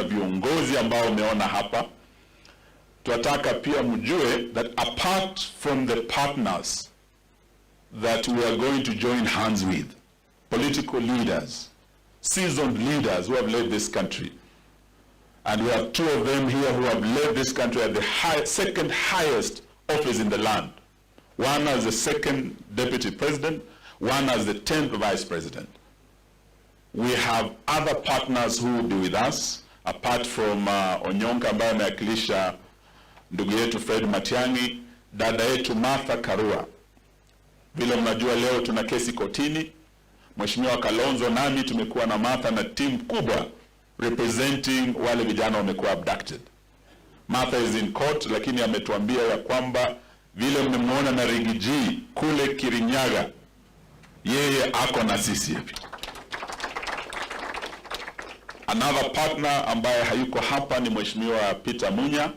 na viongozi ambao umeona hapa, tunataka pia mjue that apart from the partners that we are going to join hands with, political leaders, seasoned leaders who have led this country, and we have two of them here who have led this country at the second highest office in the land. One as the second deputy president, one as the 10th vice president. We have other partners who will be with us, apart from Onyonka ambaye amewakilisha ndugu yetu Fred Matiang'i, dada yetu Martha Karua. Vile mnajua leo tuna kesi kotini. Mheshimiwa Kalonzo nami tumekuwa na Martha na timu kubwa representing wale vijana wamekuwa abducted. Martha is in court, lakini ametuambia ya kwamba vile mmemwona na Riggy G kule Kirinyaga, yeye ako na sisi. Another partner ambaye hayuko hapa ni Mheshimiwa Peter Munya.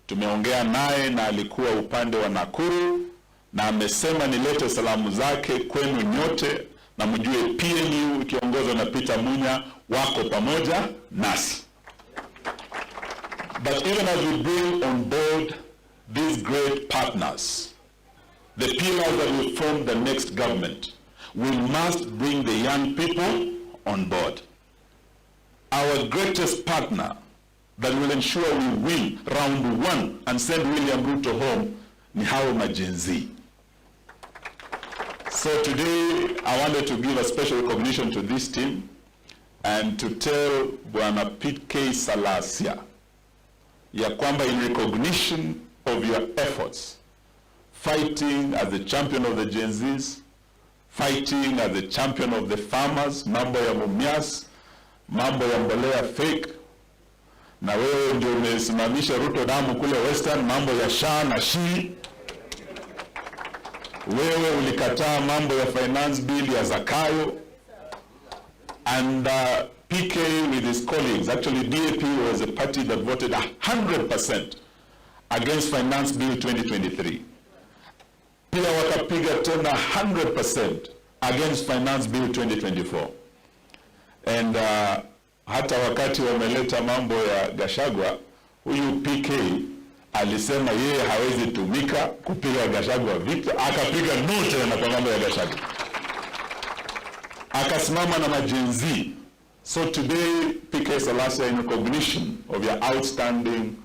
Tumeongea naye na alikuwa upande wa Nakuru na amesema nilete salamu zake kwenu nyote na mjue PNU ikiongozwa na Peter Munya wako pamoja nasi. But even as we bring on board these great partners, the pillars that will form the next government, we must bring the young people on board. Our greatest partner that will ensure we win round one and send William Ruto home ni hao ma-Gen Z. So today I wanted to give a special recognition to this team and to tell Bwana PK Salasya ya kwamba in recognition of your efforts fighting as the champion of the Gen Zs, fighting as the champion of the farmers, mambo ya Mumias, mambo ya mbolea fake, na wewe ndio umesimamisha Ruto damu kule Western, mambo ya SHA na SHI. Wewe ulikataa mambo ya finance bill ya Zakayo and PK with his colleagues, actually DAP was a party that voted 100% against finance bill 2023. Pia wakapiga tena 100% against finance bill 2024. And hata wakati wameleta mambo ya Gachagua, huyu PK alisema yeye hawezi tumika kupiga Gachagua vita, akapiga no tena kwa mambo ya Gachagua, akasimama na ma-Gen Z. So today, PK Salasya, in recognition of your outstanding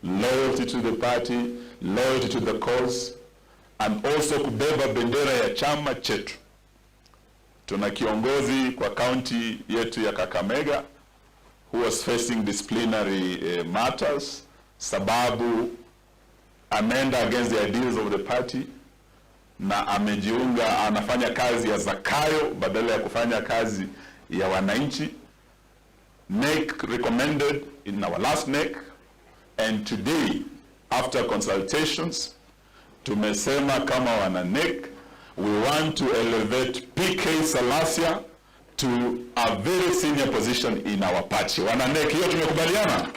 loyalty to the party, loyalty to the cause, and also kubeba bendera ya chama chetu. Tuna kiongozi kwa kaunti yetu ya Kakamega who was facing disciplinary matters sababu ameenda against the ideals of the party na amejiunga, anafanya kazi ya Zakayo badala ya kufanya kazi ya wananchi. NEC recommended in our last NEC, and today after consultations tumesema kama wana NEC, we want to elevate PK Salasya to a very senior position in our party. Wana NEC, hiyo tumekubaliana?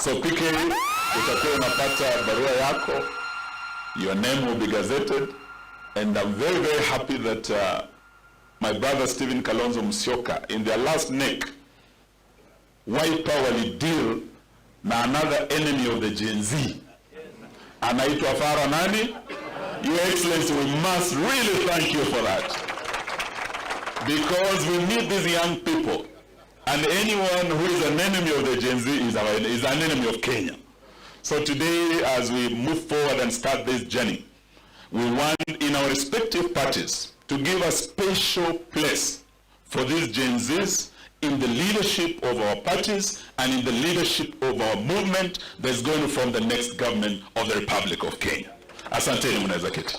So PK, utakuwa unapata barua yako, your name will be gazetted, and I'm very, very happy that my brother Stephen Kalonzo Musyoka, in their last NEC, Wiper wali deal na another enemy of the Gen Z, anaitwa Farah nani? Your Excellency, we must really thank you for that, because we need these young people, and anyone who is an enemy of the Gen Z is an enemy of Kenya. So today, as we move forward and start this journey, we want in our respective parties to give a special place for these Gen Zs in the leadership of our parties and in the leadership of our movement that's going to form the next government of the Republic of Kenya. Asanteni, mnaweza keti.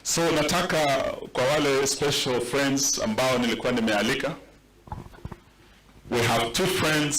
So nataka kwa wale special friends ambao nilikuwa nimealika, we have two friends.